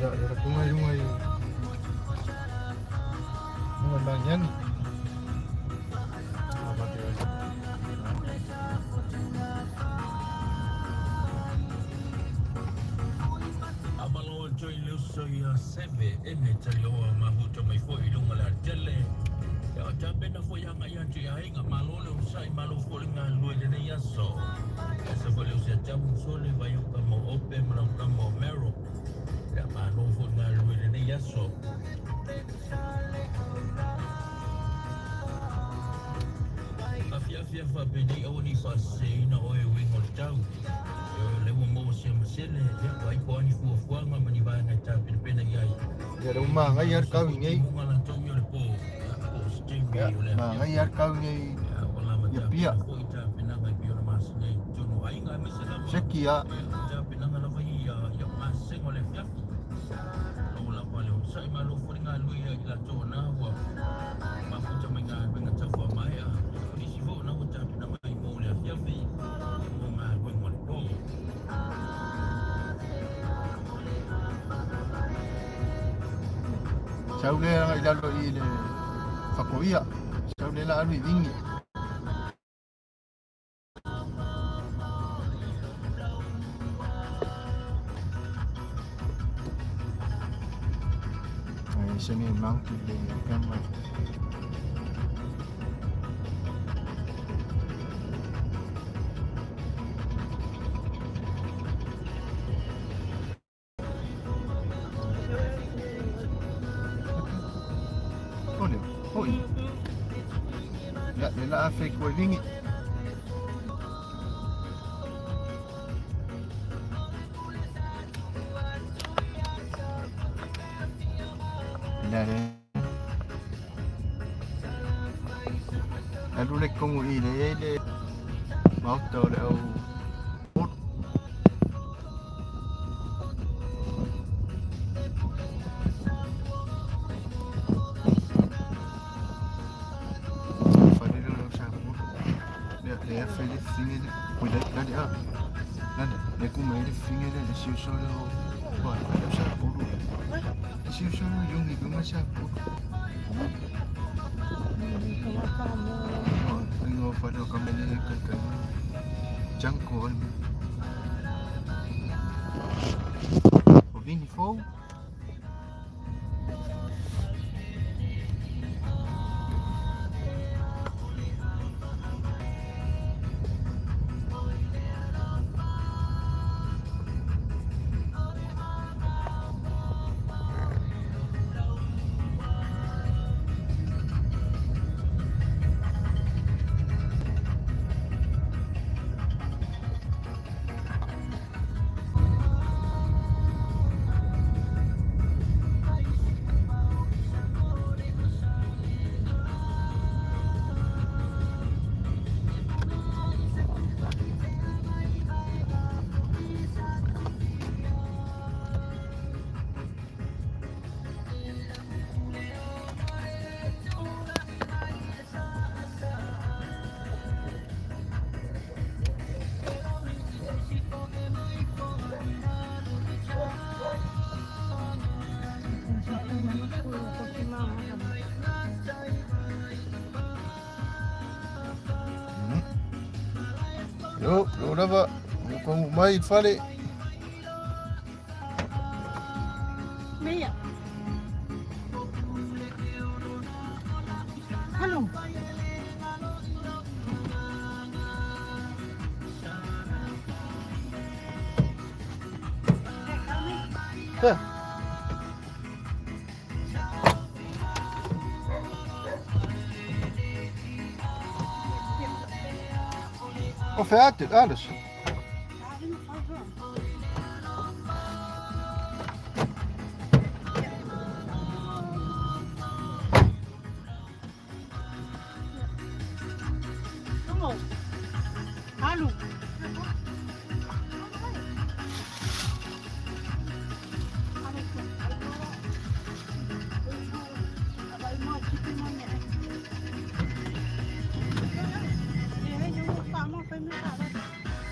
Ya, le kunga yunga i yunga mangyani. Amalo joy luso ia seve ene tali oa mahuta mai foi i lunga le tele. Ia o tapena foi anga ia tu ia inga malo le usai malo foi ngā lue le nei aso. Ia sa foi le usia tamu sole vai o ka mo ope ma ka mo mero. Ia malo foi ngā lue le nei aso. Afia afia fa peni au ni fa se na oe wingo le tau. E le ua mo se masele ia vai ko ani fua fuanga mani vai ngai ta pena pena ia. Ya le uma ngai ar kau nei. Munga la tau ia le po. Po Stevie Ya, o le ma ngai ar kau nei. Ia o la ma Ia ta pia. pena foi ta pena ngai pio na mas nei tunu ai ngai me se lava. Seki ya. Ta pena ngai lava ia ia masengo le fiafi. Lo la pa le sai ma lo foi ngai lui ia i la to na ua. Mafuta mai ngai benga tau mai a. Nisi fo na ua ta pena mai mo le fiafi. Mo ngai wengo le po. Sau le ngai lalo i le whakoia. Sau le la alu i vingi. Ai se ni mount le camera. Ole, hoi. Ya, le la afe ko vingi. La le. Alu le kongu i le le mauta o le au Le le afe le finge le. Pui le la le a. La le le ku mai le finge le le siu so le o. Wa, le sa puru. Le siu so le yungi ku ma sa puru. Ingo fa le ka mele ka ka. Janko o. O vini fou. Yo, lo lava. Ko mai fale. Mia. Hello. Ja. Og færdigt, alles.